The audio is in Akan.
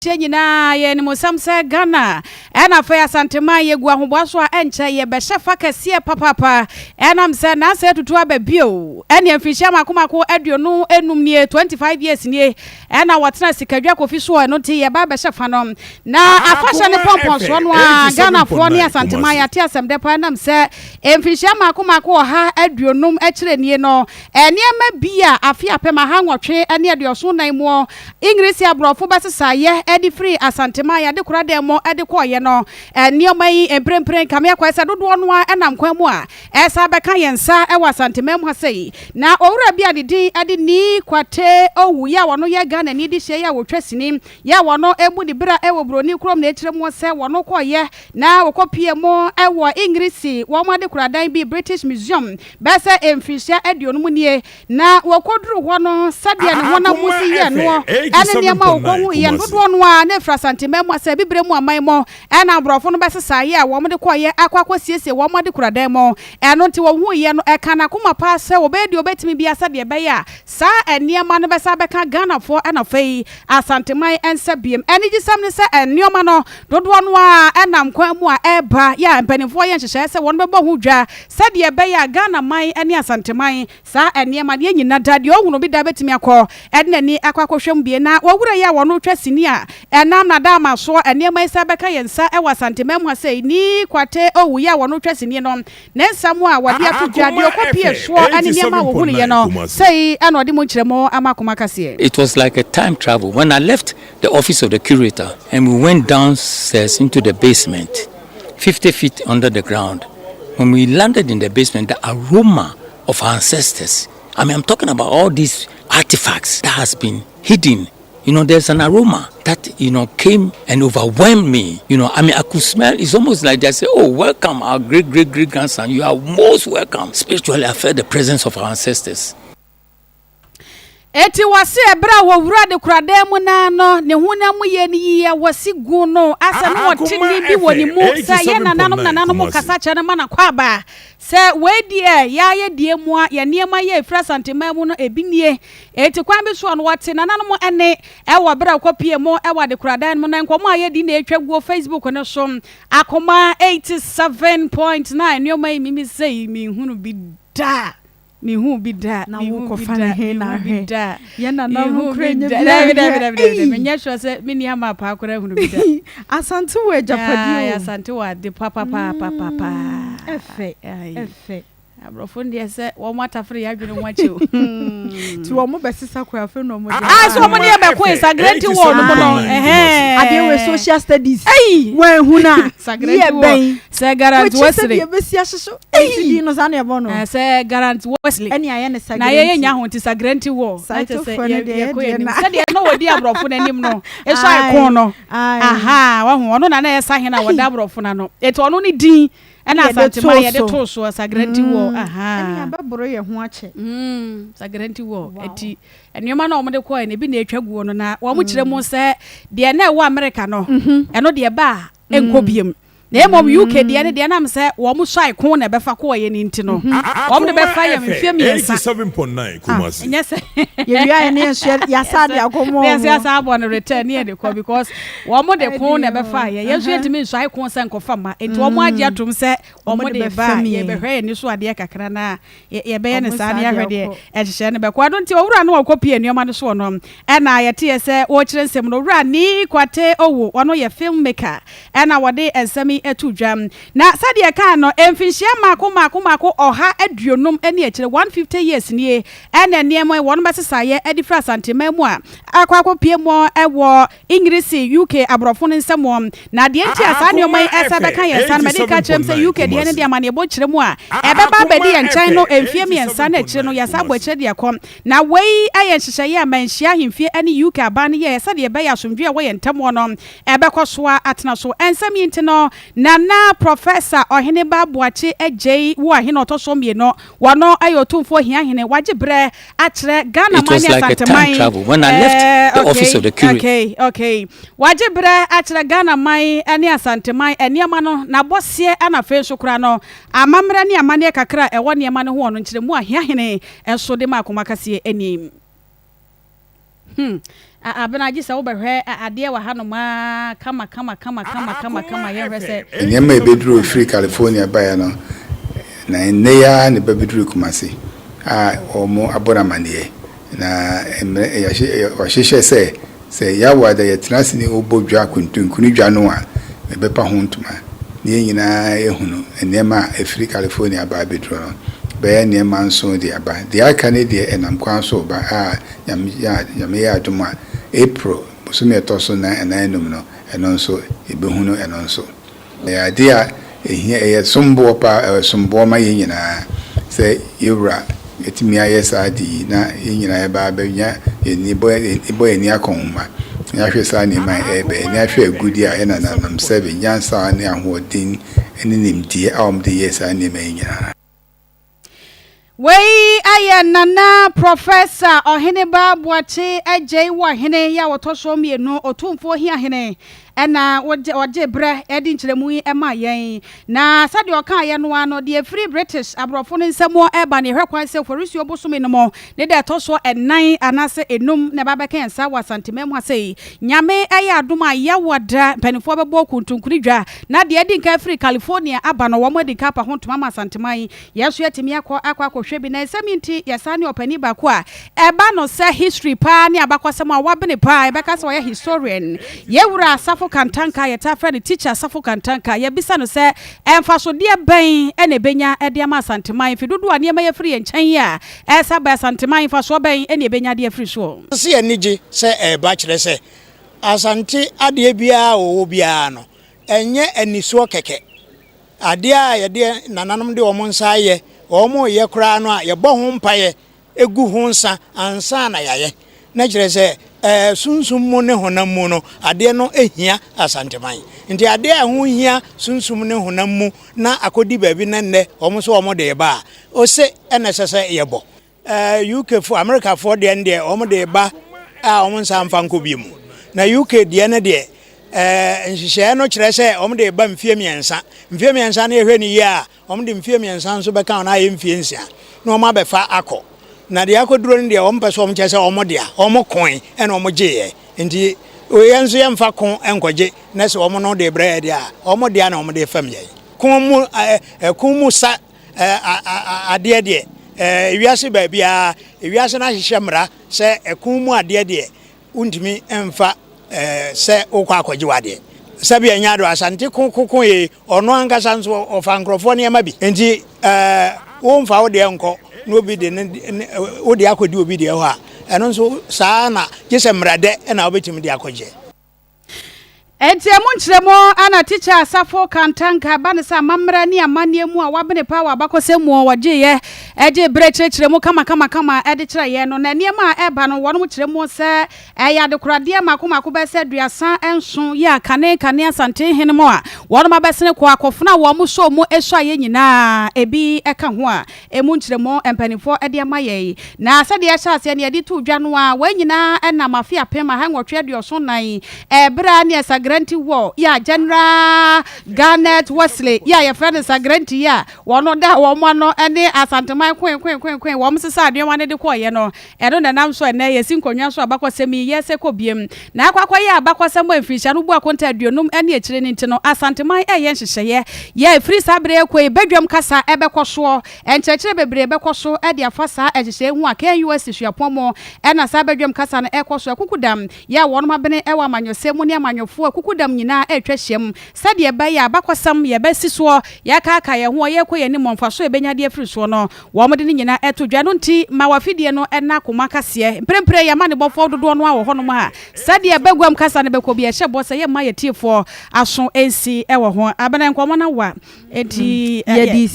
Akyire nyinaa yɛ animuosɛm sɛ Ghana ɛna afei Asanteman yɛgu ahoboa so a ɛnkyɛ yɛbɛhyɛ fa kɛseɛ papaapa ɛnam sɛ nansa atutu aba bio ɛneɛ mfirihyia mako mako 25 nie, 25 years nie, ɛna wɔtena sikadwa kofi soɔ ɛno nti yɛba abɛhyɛ fa no na afahyɛ ne pɔmpɔnsoɔ no ara Ghanafoɔ ne Asanteman yɛate asɛm dɛ paa ɛnam sɛ mfirihyia mako mako 150 akyire nie no nneɛma bi a afe 1874 muɔ Engiresi aborɔfo bɛsesaeɛ de firii Asanteman adekoradan mu de kɔeɛ no, nneɛma yi mprempren kame akɔyɛ sɛ dodoɔ no ara nam kwan mu a ɛresan abɛka yɛn nsa wɔ Asanteman mu ha sei. Na owura bi a ne din de Nii Kwatey Owu yi a ɔno yɛ Ghanani dehyeɛ yi a ɔtwa sini yi a ɔno bu ne bra wɔ Buroni kurom na ɛkyerɛ mu sɛ wɔno kɔeɛ na wɔkɔpuee mu wɔ Engiresi wɔn adekoradan bi, British Museum, bɛyɛ sɛ mfirihyia 50 nie. Na wɔkɔduruu hɔ no, sɛdeɛ ne honam mu si yɛɛ noɔ ne nneɛma a wɔkɔhuiɛ no, dodoɔ no ara na ɛfiri Asanteman mu asɛ Abibire mu aman mu na aborɔfo no bɛsesaeɛ a wɔde kɔeɛ akɔ akɔsiesie wɔn adekoradan mu. Ɛno nti wɔhuiɛ no, ɛkaa n'akoma paa sɛ wɔbɛyɛ deɛ wɔbɛtumi biara sɛdeɛ ɛbɛyɛ a saa nneɛma no bɛsan abɛka Ghanafoɔ na afei Asanteman nsa biom. Anigyesɛm ne sɛ nneɛma no dodoɔ no ara nam kwan mu a ɛreba yɛ a mpanimfoɔ yɛ nhyehyɛeɛ sɛ wɔbɛbɔ ho dwa sɛdeɛ ɛbɛyɛ a Ghanaman ne Asanteman Saa nneɛma no, yɛn nyina da, deɛ ɔhunu bi da bɛtumi akɔ de n'ani akɔ akɔhwɛ mu bie. Na wɔ wura yi a wɔno retwa sini a ɛnam n'adaama soɔ, nneɛma yi san bɛka yɛn nsa wɔ Asanteman mu ha sei, Nii Kwate Owu yi a wɔno retwa sini no, ne nsɛm a wɔde ato dwa, deɛ ɔkɔpie soɔ ne nneɛma a wɔhunuiɛ no, sei na ɔde mu nkyerɛmu ama Akoma Kaseɛ. It was like a time travel when I left the office of the curator and we went downstairs into the basement, 50 feet under the ground. When we landed in the basement, the aroma of our ancestors, I mean, I'm talking about all these artifacts that has been hidden. You know, there's an aroma that, you know, came and overwhelmed me. You know, I mean, I could smell, it's almost like they say, oh, welcome, our great, great, great grandson. You are most welcome. Spiritually, I felt the presence of our ancestors. Enti wɔse ɛberɛ a wɔwura adekoradan mu no ara no, ne honam mu yɛɛ no yie a wɔse guu no asɛ na wɔte nne bi wɔ ne mu sɛ yɛn nananom nananom kasa kyerɛ no ma no akwaaba sɛ wei deɛ yɛayɛ deɛ mua yɛn nneɛma yi a ɛfiri Asanteman mu no ebi nie. Enti kwan bi soɔ no wɔte nananom nne wɔ berɛ a wɔkɔpie mu wɔ adekoradan no mu no nkɔmmɔ a yɛdi na ɛtwa guo Facebook no so Akoma 87.9 nneɛma yi mimi sei menhunu bi da. Mehuu bi da. Na Mehuu wo bi kɔfa da. ne he na Mehuu bi ahwɛ. da. Yɛn nananom Mehuu kora bi nya da. bi Dabi ahwɛ. dabi dabi dabi. Ei! Menyɛ sure sɛ me nua maa paa koraa hunu bi da. Asante wɔ agyapadeɛ Ae, o. Asante wɔ ade papapaapapaa. Ɛfɛ, Ae. ɛfɛ. Aborɔfo no deɛ sɛ wɔn atafere yɛn adwene ho akyɛ o. Nti wɔn bɛsesa kora afei na wɔn de Ah, so wɔn ne yɛ bɛko yi Sagrenti wɔ no mu no. Ɛhɛn. Adeɛ wɔ social studies. Ei! Wɔn ehun a. Sagrenti Yɛ wɔ. bɛn. Sɛ Garant Wɔkyi sɛ Wesley. deɛ bɛsi ahyehye. Eyi din no saa na yɛbɔ no. Eh, sɛ Garant Wesley. Ɛne ayɛ ne Na yɛyɛ Sagrenti. nya ho nti Sagrenti wɔ. Na kyerɛ sɛ Saitofoɔ no yɛ deɛ yɛkɔ yɛ yɛn deɛ anim. na. Sɛdeɛ na wɔdi aborɔfo no anim no, ɛsɔ ayɛ no. Aye. Aha, wahu. Ɔno na na ɛyɛ sahene a wɔda aborɔfo no ano. Eti ɔno ne din ɛna Ɛne yɛde Asanteman too yɛde so. too soɔ Sagrenti wɔ. Aha. Ɛne abɛboro yɛ ho akyɛ. Sagrenti wɔ. Wow. Eti nneɛma no a wɔde kɔɛ no ebi na etwa guo no na wɔn kyerɛ mu sɛ deɛ na ɛwɔ Amerika no, ɛno deɛ ba a ɛnkɔ biem. Na mmom UK deɛ no deɛ nam sɛ wɔn suae ko na ɛbɛfa kɔɔeɛ no nti no, wɔn de bɛfa yɛn mfeɛ 3. Ah, Ɛnyɛ sɛ yɛwia yɛ ne yɛn nso yɛasa de akɔ mu ne yɛn nso wɔn. yɛasa abɔ no return ne yɛde kɔ because wɔn de ko na ɛbɛfa yɛ, yɛn nso yɛntumi nsuae ko sɛ nkɔfa mma, nti wɔn agye atom sɛ wɔn de ba a yɛbɛhwɛ yɛn ani so adeɛ kakra na yɛbɛyɛ no saa na yɛahwɛ deɛ nhyehyɛɛ no bɛkɔ. Ɛno nti owura no a ɔkɔpie nneɛma no soɔ no ɛna yɛteɛ sɛ wɔrekyerɛ nsɛm no, Owura Nii Kwate Owu, ɔno yɛ film maker ɛna wɔde nsɛm yi ato dwa. Na sɛdeɛ yɛkae no, mfinhyia mmaako mmaako mmaako 150 ne akyire, 150 years, nie ɛna nneɛma yi wɔn bɛsesaeɛ de firi Asanteman mu a akɔ akɔpie mu wɔ Ingirisi, UK, aborɔfo no nsam wɔ. Na deɛ nti a saa nneɛma yi ɛsan bɛka yɛn nsa no, madi kan akyerɛ mu sɛ UK deɛ no de amanneɛbɔ kyerɛ mu a ɛbɛba abɛdi yɛn nkyɛn no mfeɛ 3 no akyire no, yɛasan abɔ akyire de akɔ. Na wei yɛ nhyehyɛeɛ a Manhyia Ahemfie ne UK aban no yɛeɛ sɛdeɛ ɛbɛyɛ asomdwoeɛ a ɛwɔ yɛn ntam hɔ no ɛbɛkɔ so ara atena so. Nsɛm yi nti no, Nana Professor Ɔheneba Boakye Adjei Wuahene a ɔtɔ so mmienu, Wɔno yɛ Otumfoɔ Hiahene, wagye berɛ akyerɛ Ghana It man was ne like a time Asanteman travel when I left eh, the office okay, of the curate. okay, okay. Wagye berɛ akyerɛ Ghana man ne Asanteman nneɛma no, n'abɔseɛ ɛna afei nso koraa no amammerɛ ne amanneɛ kakra a ɛwɔ nneɛma no ho wɔ no nkyerɛmu a Hiahene nso de ma akoma kaseɛ nie. Hmm. Abena gye sɛ wobɛhwɛ adeɛ wɔ hanom aa kama kama kama kama kama kama yɛnhwɛ sɛ. Nneɛma a ɛbɛduruu firi California baeɛ no, na nnɛ yi ara na ɛbɛbɛduru Kumasi a wɔabɔ no amanneɛ. Na mmerɛ yɛahye wɔahyehyɛ sɛ, sɛ Yawoada yɛtena ase ne wɔbɔ dwa kuntunkuni dwa no a, yɛbɛpa ho ntoma na yɛn nyinaa ahunu nneɛma a ɛfiri California aba abɛduru no. Bɛyɛ nneɛma nson de aba. Deɛ aka no deɛ ɛnam kwan so reba a Nyame a Nyame yɛ adom a, April bosome a ɛtɔ so nan anaa enum no, ɛno nso yɛbɛhunu ɛno nso. Ɛyɛ adeɛ a ɛhia, ɛyɛ somboɔ paa, ɛyɛ somboɔ ma yɛn nyinaa sɛ yɛn Wura atumi ayɛ saa ade yi na yɛn nyinaa yɛba abɛnya yɛn ani, bɔ yɛn ani akɔnhoma na yɛahwɛ saa nneɛma a ɛreba yi, na yɛahwɛ agudeɛ a yɛn nananom sɛbe nyansa ne ahoɔden ne nimdeɛ a wɔde yɛɛ saa nneɛma yi nyinaa. Wei ayɛ Nana Professor Ɔheneba Boakye Agyei Woahene yi a ɔtɔ so mmienu, Otumfoɔ Hiahene na ɔgyee berɛ de nkyerɛmu yi maa yɛn. Na sɛdeɛ ɔkaeɛ no ara no, deɛ ɛfiri British aborɔfo no nsam reba no, yɛhwɛ kwan sɛ Oforisuo bosome no mu ne da ɛtɔ so nnan anaasɛ enum na ɛba abɛka yɛn nsa wɔ Asanteman mu ha sei. Nyame yɛ adom a, Yawoada mpanimfoɔ bɛbɔ kuntunkuni dwa, na deɛ adi nkan afiri California aba no, wɔadi nkan apa ho ntoma ama Asanteman. Yɛn nso yɛatumi akɔ akɔ akɔhwɛ bi, na nsɛm yi nti yɛsan ne ɔpanin baako a ɛba no sɛ history paa ne abakɔsɛm a wabene paa, yɛbɛka sɛ ɔyɛ historian, yɛn wura Asafo Kantanka a yɛtaa frɛ no Teacher Asafo Kantanka. Yɛabisa no sɛ mfasodeɛ bɛn na ɛbɛnya de ama Asanteman, mfe dodoɔ a nneɛma yi afiri yɛn nkyɛn yi a ɛresa aba Asanteman, mfasoɔ bɛn na yɛbɛnya de afiri soɔ? Sɛ yɛn ani gye sɛ ɛreba kyerɛ sɛ Asante adeɛ biara a wɔwɔ biara no, ɛnyɛ anisoɔ kɛkɛ. Adeɛ a yɛde nananom de wɔn nsa ayɛ, wɔreyɛ koraa no a, yɛbɔ ho mpaeɛ gu ho nsa ansa na yɛayɛ. Na kyerɛ sɛ, ɛɛ sunsum mu ne honam mu no, adeɛ no hia Asanteman. Nti adeɛ a ɛho hia sunsum ne honam mu na akɔdi baabi na nnɛ wɔn nso wɔde reba a, ose na ɛsɛ sɛ yɛbɔ. Eh, UK fo, America foɔ deɛ no deɛ wɔn de ba a wɔn nsa mfa nkɔ bi mu. Na UK deɛ no deɛ, eh, nhyehyɛeɛ no kyerɛ sɛ wɔn de ba mfie mmiɛnsa. Mfie mmiɛnsa no yɛhwɛ no yie a, wɔn de mfie mmiɛnsa nso bɛka wɔn ayɛ mfie nsia na wɔn abɛfa akɔ. Na deɛ akɔduro no deɛ wɔn pɛ sɛ wɔn kyerɛ sɛ wɔn dea, wɔn koe ɛna wɔn gyeeɛ. Nti yɛn nso yɛmfa ko nkɔgye na sɛ wɔn no de brɛ yɛ deɛ a, wɔn dea na wɔn de fam yɛn. Ko mu, eh, ko mu sa Adeɛ deɛ, ewiase baabiara, ewiase no ahyehyɛ mmara sɛ ɛko mu adeɛ deɛ, wontumi mfa sɛ wokɔ akɔgye w'adeɛ. Sɛbi ɛnyɛ ado Asante ko ko ko yei, ɔno ankasa nso ɔfa nkurɔfoɔ nneɛma bi. Nti womfa wo deɛ nkɔ na obi de ne wo deɛ akɔdi obi deɛ hɔ a, ɛno nso saa na gye sɛ mmaradɛ na wobɛtumi de akɔgyeɛ. Enti emu nkyerɛmu a na Tikya Asafo Kantanka ba no sɛ amammerɛ ne amanneɛ mu a wabene paa wɔ abakɔsɛm mu a wɔgyeeɛ gyee berɛ kyerɛkyerɛ mu kamakamakama de kyerɛɛ yɛn no. Na nneɛma a ɛreba no wɔnom kyerɛ mu sɛ ɛyɛ adekoradeɛ mmaako mmaako bɛyɛ sɛ 37 yɛ a kane kane Asantehene mu a wɔnom abɛsene kɔ akɔfena a wɔn sɔɔ mu suaeɛ nyinaa ebi ka ho a Emu nkyerɛmu mpanimfoɔ de ama yɛn. Na sɛdeɛ yɛhyɛɛ aseɛ no yɛde too dwa no ara, wɔn nyinaa nam afe 1874 ɛberɛ a ne Sagranti War yi a General Garnet Worsley yi a yɛfrɛ no Sagranti yi a wɔn da wɔn ano ne Asanteman koe koe koe koe wɔn sesaa nneɛma no de kɔeɛ no. Ɛno na ɛnam so a ɛnnɛ yɛsi nkonnwa so abakɔsɛm yi yɛsɛ kɔ biem. Na akɔ akɔyɛ abakɔsɛm a mfirihyia no bu akonta 50 ne akyire no nti no, Asanteman reyɛ nhyehyɛeɛ yɛ a ɛfiri saa berɛ yi rekɔ yi badwam kasa bɛkɔ soɔ. Nkyerɛkyerɛ bebree bɛkɔ so de afa saa nhyehyɛeɛ ho a KNUST suapɔn mu na saa badwam kasa no rekɔ so. Akukudam yɛ a wɔnom abene wɔ amanyɔsɛm mu ne amanyɔfoɔ akukudam nyinaa retwa hyiam sɛdeɛ ɛbɛyɛ a abakɔsɛm yɛbɛsi soɔ, yɛakaakae yɛn ho, yɛrekɔ yɛn anim, mfasoɔ a yɛbɛnya de afiri soɔ no. Wɔde ne nyinaa to dwa. Ɛno nti, ma w'afidie no nna akoma kaseɛ. Mprempren yɛn amanebɔfoɔ dodoɔ no ara wɔ hɔnom a sɛdeɛ baguam kasa no bɛkɔ biara, yɛhyɛ bɔ sɛ yɛmma yɛn atiefoɔ aso nsi wɔ ho. Abena, nkɔmmɔ no awa, enti Yɛde.